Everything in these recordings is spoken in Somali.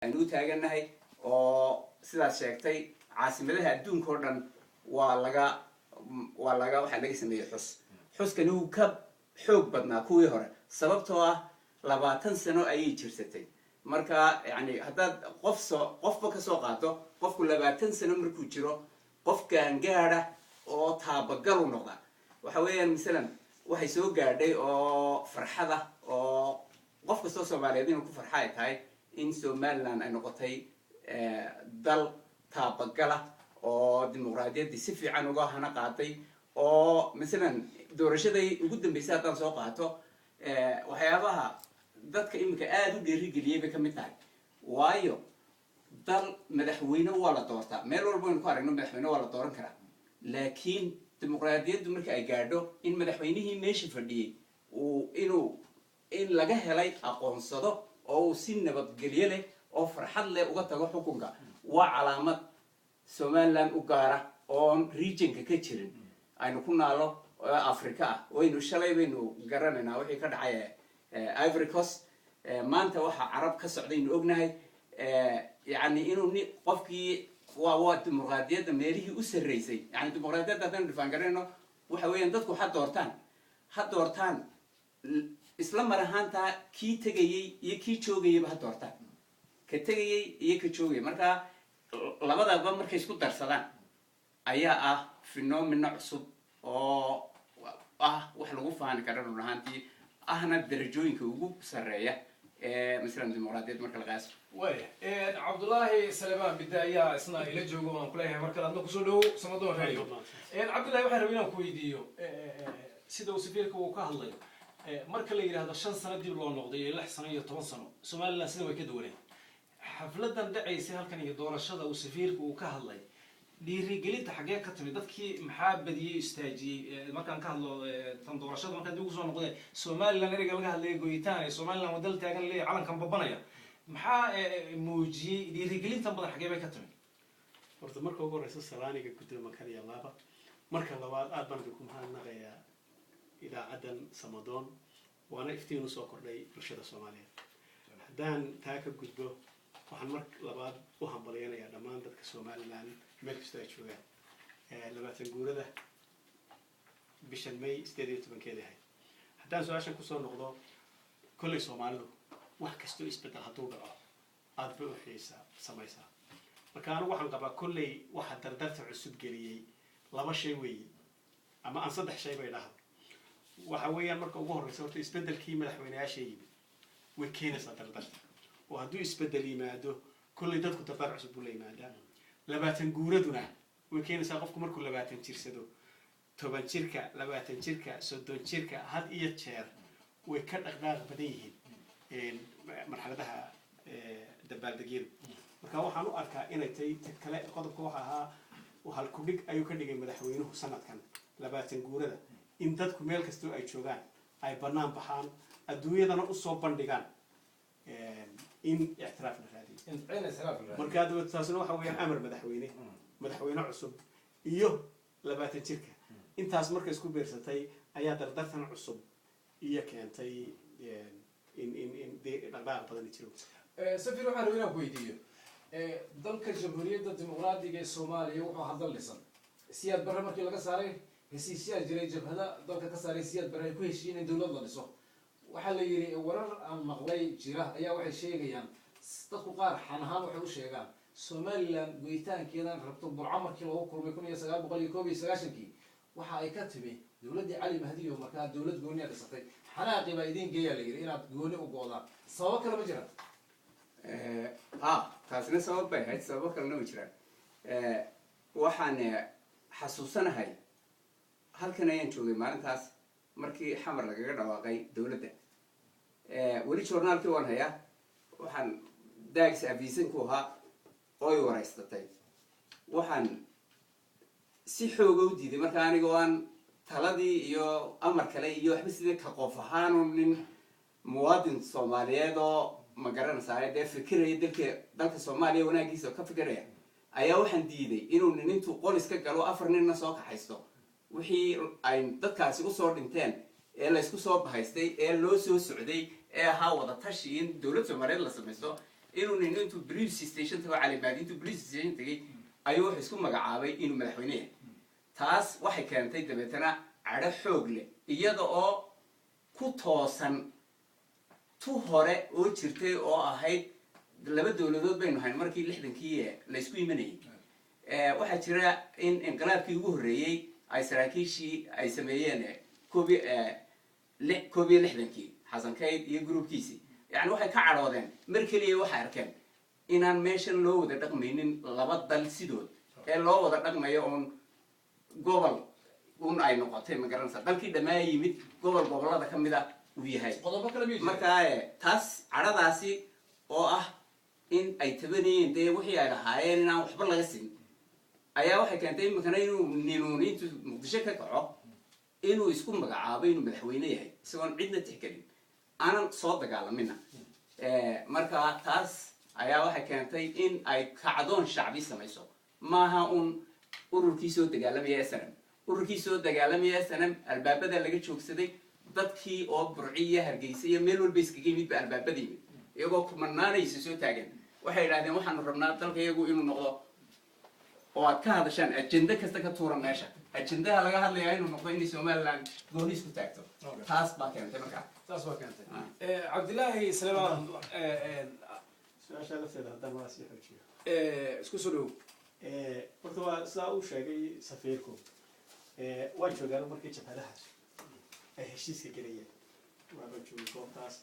Aynu u taagannahay oo sidaad sheegtay caasimadaha adduunka oo dhan waa laga waxaa laga sameeyey xus. Xuskani wuu ka xoog badnaa kuwii hore, sababtoo ah 20 sano ayay jirsatay. Marka yani haddaad qof soo qofba kasoo qaado, qofku 20 sano markuu jiro qof gaangaada oo taabagal u noqda. Waxa weeyaan, masalan, waxay soo gaadhay oo farxada oo qof kastoo Soomaaliyeed inuu ku farxa ay tahay in Somaliland ay noqotay dal taabagala oo dimuqraadiyaddii si fiican uga hana qaaday. Oo masalan doorashaday ugu dambeysay haddaan soo qaato, waxyaabaha dadka iminka aada u dhiirigeliyay bay ka mid tahay, waayo dal madaxweyne waa la doortaa. Meel walba waynu ku aragno madaxweyne waa la dooran karaa, laakiin dimuqraadiyaddu marka ay gaadho in madaxweynihii meesha fadhiyey uu inuu in laga helay aqoonsado oo uu si nabadgelyo leh oo farxad leh uga tago xukunka, waa calaamad Somaliland u gaara oon regionka ka jirin aynu ku naalo oo Africa ah. Waynu shalay baynu garanaynaa wixii ka dhacay Ivory Coast. Maanta waxaa Carab ka socdaynu ognahay. Yani inuu ni qofkii waa dimuqraadiyadda meelihii u sarreysay. Yani dimuqraadiyadda haddaynu dhifaan garanayno, waxa weeyaan dadku ha doortaan, isla mar ahaantaa kii tegayey iyo kii joogayayba ha doortaan, ka tegayey iyo ka joogayay. Marka labadaba markay isku darsadaan ayaa ah phenomena cusub oo ah wax lagu faani kara run ahaantii, ahna darajooyinka ugu sarreeya ee masalan dimuqraadiyadda marka la qiyaaso. Waaya, Cabdullaahi Salemaan Bidde ayaa isna ila joogo. Waan kuleeyahay mar kale adna kusoo dhawow Samadoon Radio. Cabdullahi, waxaan rabay inaan ku weydiiyo sida uu safiirka uu ka hadlayo. Marka la yidhaahdo 5 sano dib loo noqday iyo 6 sano iyo 10 sano, Somaliland sida way ka duwaneen. Xafladan dhacaysay halkan iyo doorashada uu safiirka uu ka hadlay, dhiirigelinta xaggee ka timid? Dadkii maxaa badiyey, istaajiyey? Markaan ka hadlo tan doorashada, markaan dib ugu soo noqday Somaliland, ereyga laga hadlaya goyitaan ee Somaliland wadal taagan leeyahay, calankan babanaya, maxaa muujiyey? Dhiirigelintan badan xaggee bay ka timid? Horta marka ugu horeysa salaaniga guddooman kaliya laaba. Marka labaad, aad baan idinku mahadnaqayaa idaacaddan Samadoon, waana iftiin usoo kordhay bulshada Soomaaliyeed. Haddaan taa ka gudbo, waxaan mar labaad u hambalyanayaa dhammaan dadka Somaliland meel kastoo ay joogaan 20 guurada bishan May 18-keeda ahayd. Haddaan su-aashan kusoo noqdo, kolley Soomaalidu wax kastoo isbeddel hadduu dhaco aada bay u xiisa samaysaa. Marka anigu waxaan qabaa kolley waxa dardarta cusub geliyey laba shay weeye, ama aan saddex shay bay dhahdo. Waxa weeyaan, marka ugu horreysa, horta isbeddelkii madaxweyneyaasha yimid way keenaysaa dardarta, oo hadduu isbeddel yimaado kolley dadku dardar cusub buu la yimaadaa. 20 guuraduna way keenaysaa. Qofku markuu 20 jirsado, 10 jirka, 20 jirka, 30 jirka, had iyo jeer way ka dhaqdhaaq badan yihiin marxaladaha dabaaldegyadu. Marka waxaan u arkaa inay tahay ta kale. Qodobka waxa ahaa halkudhig ayuu ka dhigay madaxweynuhu sanadkan 20 guurada in dadku meel kastoo ay joogaan ay bannaan baxaan, adduunyadana usoo bandhigaan in ictiraaf la raadiyo. Marka daba taasna waxa weeyaan amar madaxweyne, madaxweyne cusub iyo 20 jirka. Intaas marka isku biirsatay ayaa dardartan cusub iyo keentay in dee dhaqdhaqaaq badan jiro. Safir, waxaan rabay inaan ku weydiiyo, dalka Jamhuuriyadda Dimuqraadiga ee Soomaaliya wuxuu hadal dhisan Siyaad Barre markii laga saaray, heshiisyaa jiray jabhada dalka ka saaray Siyaad Barre ay ku heshiiyeen in dowlad la dhiso. Waxaa la yidhi, warar aan maqlay jira ayaa waxay sheegayaan, dadku qaar xan ahaan waxay u sheegaan, Somaliland goyitaankeedan rabto Burco markii lagu kulmay 1991-kii waxa ay ka timi dowladdii Cali Mahdiyo. Markaa dowlad gooniya dhisatay, xanaaqi baa idiin geeyaa la yidhi inaad gooni u go'daan. Sababo kale ma jiraan? Ha, taasina sabab bay ahayd, sababo kalena way jiraan. Waxaan xasuusanahay halkan ayaan joogay maalintaas markii Xamar lagaga dhawaaqay dowladda. Weli journaalkii waan hayaa. Waxaan daagis afiisanku ahaa oy waraystatay. Waxaan si xooga u diiday marka anigoo aan taladii iyo amar kale iyo waxba sida ka qof ahaanu nin muwaadin Soomaaliyeed oo ma garanaysaa dee fikiraya dalka Soomaaliya wanaagiisa ka fikiraya ayaa waxaan diiday inuu nin intuu qol iska galo afar ninna soo kaxaysto, wixii ay dadkaasi usoo dhinteen ee laysku soo bahaystay ee loo soo socday ee ahaa wada tashi in dowlad Soomaaliyeed la samaysto. Inuu nin intuu police station tago, Cali Mahdi intuu police station tegay ayuu wuxuu isku magacaabay inuu madaxweyne yahay. Taas waxay keentay dabeetana cadho xoog leh, iyada oo ku toosan tu hore oo jirtay oo ahayd laba dowladood baynu hayn markii 60-kii laysku imanayay. Waxaa jira in inqilaabkii ugu horreeyey ay saraakiishii ay sameeyeen 61-kii, Xasan Kayd iyo gruubkiisii. Yani waxay ka cadhoodeen mar keliya waxay arkeen inaan meeshan loo wada dhaqmaynin laba dal sidood ee loo wada dhaqmayo uun gobol un ay noqotay, ma garanaysa, dalkii dhammaa yimid gobol gobolada ka mid a uu yahay. Qodobo kale miyuu jira? Markaa taas cadhadaasi oo ah in ay tabanayeen dee wixii ay lahaayeen inaan waxba laga siin ayaa waxay keentay iminkana inuu ninuun intuu Muqdisho ka kaco inuu isku magacaabo inuu madaxweyne yahay, isagoon cidna tixgelin, aanan soo dagaalamina. Marka taas ayaa waxay keentay in ay kacdoon shacbi samayso. Maaha un ururkii soo dagaalamaya SNM. Ururkii soo dagaalamaya SNM albaabada laga joogsaday, dadkii oo Burciya, Hargeysa iyo meel walba iskaga yimid ba albaabada yimid, iyagoo kumanaanaysa soo taagan. Waxay yidhahdeen, waxaanu rabnaa dalka iyagu inuu noqdo oo aad ka hadashaan ajende kasta ka tuura meesha, ajendaha laga hadlayaa inuu noqdo inay Somaliland gooni isku taagto. Taas baa keentay markaa. Taas baa keentay. Cabdilaahi Salemaan. Su-aasha lafteeda haddaan waa sii xoojiyo. Isku soo dhowow. Horta waa sidaa uu sheegay safiirku, waa joogaan markii jabhadahaas ay heshiiska gelayeen. Waaba joogay goobtaas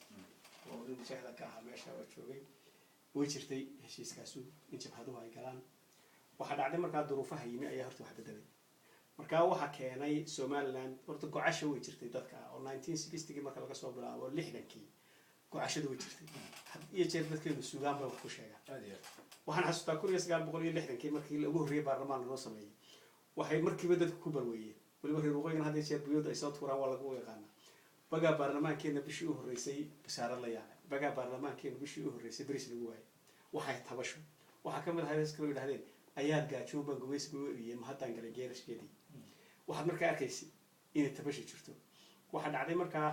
oo nin mujaahida ka ahaa meesha waa joogay. Way jirtay heshiiskaasu in jabhaduhu ay galaan. Waxaa dhacday markaa duruufaha yimi ayaa horta wax bedelay. Markaa waxaa keenay Somaliland horta gocasha way jirtay dadka oo 1960-gii marka laga soo bilaabo 60-kii gocashadu way jirtay. Had iyo jeer dadkeenu suugaan bay wax ku sheegaan. Aad iyo aad. Waxaan xasuustaa 1960-kii markii ugu horreeyay baarlamaan lanoo sameeyey, waxay markiiba dadku ku barweeyeen, weliba reer waqooyigan had iyo jeer buyooda ay soo tuuraan waa lagu yaqaanaa, bagaa baarlamaankeena bishii u horreysay basaarad la yaacay, bagaa baarlamaankeena bishii u horreysay beris lagu waayay. Waxay tabasho waxaa kamid ahay hees kaloo yidhahdeen, ayaad gaajoon baan gumaysiga u eriyey, ma haddaan galay geerashkeedii. Waxaad markaa arkaysa inay tabasha jirto. Waxaa dhacday markaa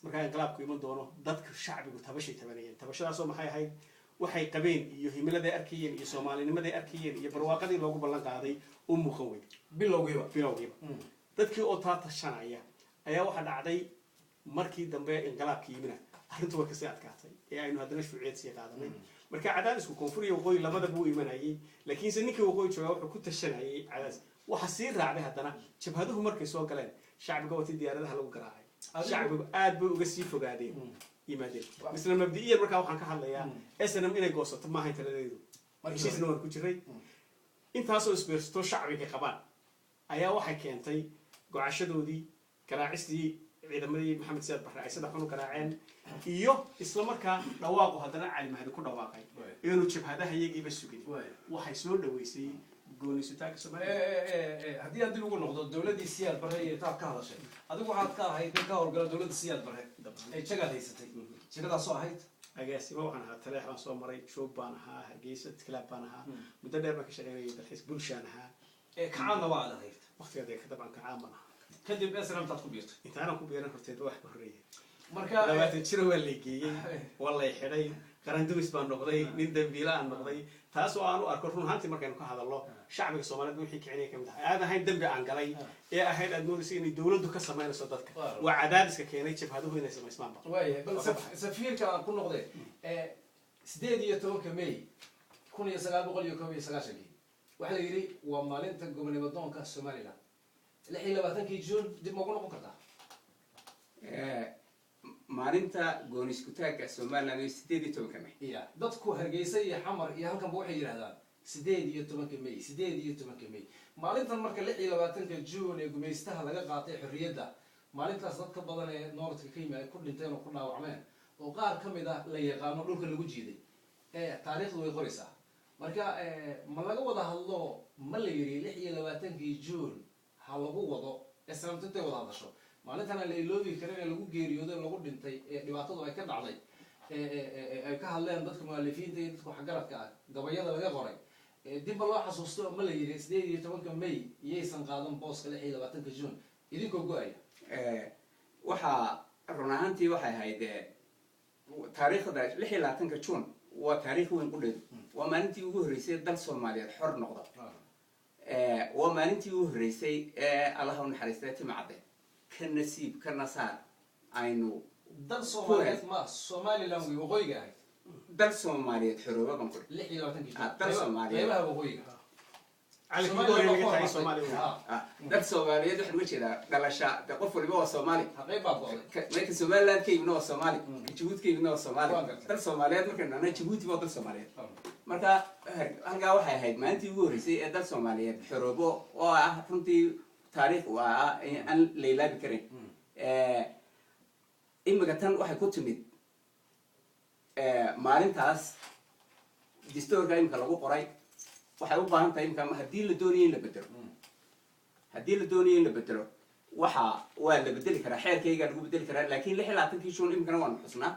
inqilaabku iman doono, dadka shacbigu tabashay tabanayeen. Tabashadaasoo maxay ahayd? Waxay qabeen iyo himiladay arkayeen iyo soomaalinimaday arkayeen iyo barwaaqadii loogu ballan qaaday u muuqan weyn. Bilowgiiba. Bilowgiiba. Dadkii oo taa tashanaya ayaa waxaa dhacday markii dambe inqilaabka yimina arrintu way kasii adkaatay ee aynu haddana shuuciyad sii qaadanay. Marka cadaadisku koonfur iyo waqooyi labadaba wuu imanayay, laakiinse ninkii waqooyi joogaa wuxuu ku tashanayay cadaadis. Waxa sii raacday haddana jabhaduhu markay soo galeen shacbiga watay diyaaradaha lagu garaacay, shacbigu aad bay uga sii fogaadeen yimaadeen misla mabdi'iyan. Markaa waxaan ka hadlayaa SNM inay goosato maahayn taladeedu, heshiisna waan ku jiray. Intaasoo isbeersato shacbiga qabaan ayaa waxay keentay gocashadoodii, garaacistii ciidamadii Maxamed Siyaad Barre ay saddex kun u garaaceen, iyo isla markaa dhawaaqu haddana Cali Mahdi ku dhawaaqay inuu jabhadaha iyagiiba sugin, waxay soo dhaweysay goonisutaanka Soomaaliya. Haddii aan dib ugu noqdo dowladdii Siyaad Barre iyo taad ka hadashay, adigu waxaad ka ahayd nin ka howlgala dowladda Siyaad Barre ee jagaad haysatay, jagadaasoo ahayd? Agaasimo waxaan ahaa. Taleex baan soo maray, Joog baan ahaa, Hargeysa club baan ahaa, muddo dheer baan ka shaqeynayay, dalxiis bulshaan ahaa. Kacaanna waa aad ahayd? Waqtiga dee dabcan kacaan baan ahaa. Kadib SNM taad ku biirtay? Intaanan ku biiran horteed wax ka horreeyay. Marka 20 jiro waa lay geeyey, waa lay xidhay, qarandumis baan noqday, nin dambiila aan noqday. Taas oo aan u arko run ahaantii markaynu ka hadalno shacbiga Soomaaliyeed wixii kicinaya kamid ahay aad ahayn dembi aan galay ee ahayd aad moodaysa inay dowladdu ka samaynayso dadka. Waa cadaadiska keenay jabhaduhu inay samaysmaanba. Waayahay, bal safiirka aan ku noqde. 18-ka May 1991-kii waxaa la yidhi waa maalinta gobonimo doonka Somaliland. 26-kii June dib ma ugu noqon kartaa? Maalinta gooni iskutaagga Somaliland ee 18-ka May. Iya, dadku Hargeysa iyo Xamar iyo halkanba waxay yidhahdaan 18-ka May, 18-ka May. Maalintan marka 26-ka June ee gumaystaha laga qaatay xorriyadda, maalintaas dad ka badan ee noordka ka yimi ay ku dhinteen oo ku dhaawacmeen oo qaar ka mid ah la yaqaano dhulka lagu jiiday, taariikhdu way qoraysaa. Marka ma laga wada hadlo, ma la yidhi 26-kii June ha lagu wado SNMtu intay wada hadasho maalintana la iloobi karin ee lagu geeriyooday, lagu dhintay, ee dhibaatadu ay ka dhacday, ay ka hadleen dadka mualifiinta iyo dadka waxgaradka ah, gabayada laga qoray, dib ma loo xasuusto? Ma la yidhi 18-ka May iyaysan qaadan booska 26-ka June idinkoo go-aya? Waxaa run ahaantii waxay ahayd taariikhda 26-ka June. Waa taariikh weyn qudheedu. Waa maalintii ugu horreysay dal Soomaaliyeed xor noqdo. Waa maalintii ugu horreysay ee, Allaha u naxariistay, Timacadde ka nasiib ka nasaar aynu Dal Soomaaliyeed ma Somaliland wey, waqooyiga ahayd. Dal Soomaaliyeed xorooba baan kuri. 26-kii. Ah, dal Soomaaliyeed. Qeybaha waqooyiga. Calankii ugu horreeyay laga taagay Soomaaliya wey. Ah, dal Soomaaliyeed waxaan uga jeedaa dhalasha de qof waliba waa Soomaali. Qayb baa go'day. Marka Somaliland ka yimidna waa Soomaali, ka Jabuuti ka yimidna waa Soomaali. Waa gartay. Dal Soomaaliyeed markaynu nahno, Jabuuti waa dal Soomaaliyeed. Marka halkaa waxay ahayd maalintii ugu horreysay ee dal Soomaaliyeed xoroobo, oo ah runtii taariikh u ah aan la ilaabi karin. Imika tan waxay ku timid maalintaas distoorka imika lagu qoray. Waxay u baahan tahay imika haddii la doonayo in la bedelo, haddii la doonayo in la bedelo, waxa waa la bedeli karaa, xeerkaygaa lagu bedeli karaa. Laakiin 26-kii Juun imikana waanu xusnaa.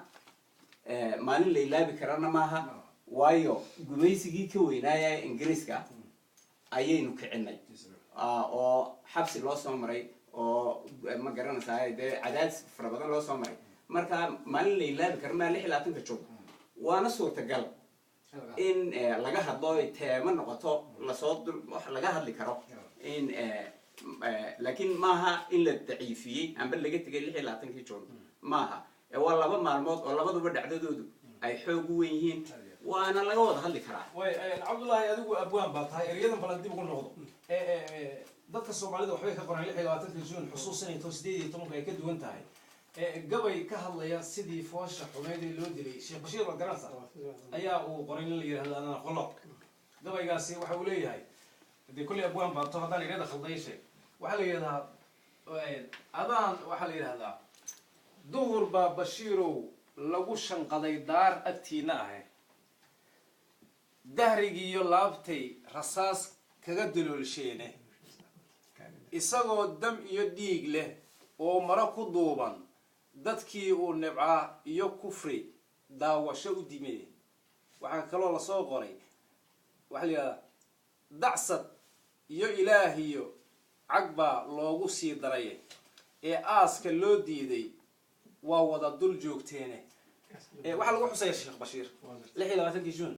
Maalin la ilaabi karana maaha, waayo gumaysigii ka weynaaya Ingiriiska ayaynu kicinay, oo xabsi loo soo maray, oo ma garanaysaa dee cadaadis fara badan loo soo maray. Marka maalin la ilaabi kara maa 26-ka Juun, waana suurtagal in laga hadlo, ay teemo noqoto, lasoo dul wax laga hadli karo in laakiin maaha in la daciifiyey amba laga tegay 26-kii Juun maaha. Waa laba maalmood oo labaduba dhacdadoodu ay xoog u weyn yihiin, waana laga wada hadli karaa. Way, Cabdullaahi, adigu abwaan baa tahay, eryadan balan dib ugu noqdo. Dadka Soomaalida waxbay ka qoreen 26-ka Juun, xusuusanay to 18-ka ay ka duwan tahay. Gabay ka hadlaya sidii foosha xumeyd ee loo dilay Sheekh Bashiir, waad garanaysaa, ayaa uu qoray nin la yidhahdo Adaan Qolo. Gabaygaasi waxa uu leeyahay, dee kolley abwaan baato, haddaan iryada khalday sheeg, waxaa la yidhahdaa adaan, waxaa la yidhahdaa: "Duhur baa Bashiirow lagu shanqaday daar agtiina ahe, dahrigiiyo laabtay rasaas kaga daloolsheene, isagoo dam iyo dhiig leh oo maro ku duuban, dadkii uu nibcaa iyo kufri daawasho u dimay." Waxaa kaloo lasoo qoray, waxaa la yidhahdaa: "Dacsad iyo ilaahiyo cag baa loogu sii daray, ee aaska loo diiday waa wada dul joogteene." Waxaa lagu xusaya Sheekh Bashiir 26-kii Juun.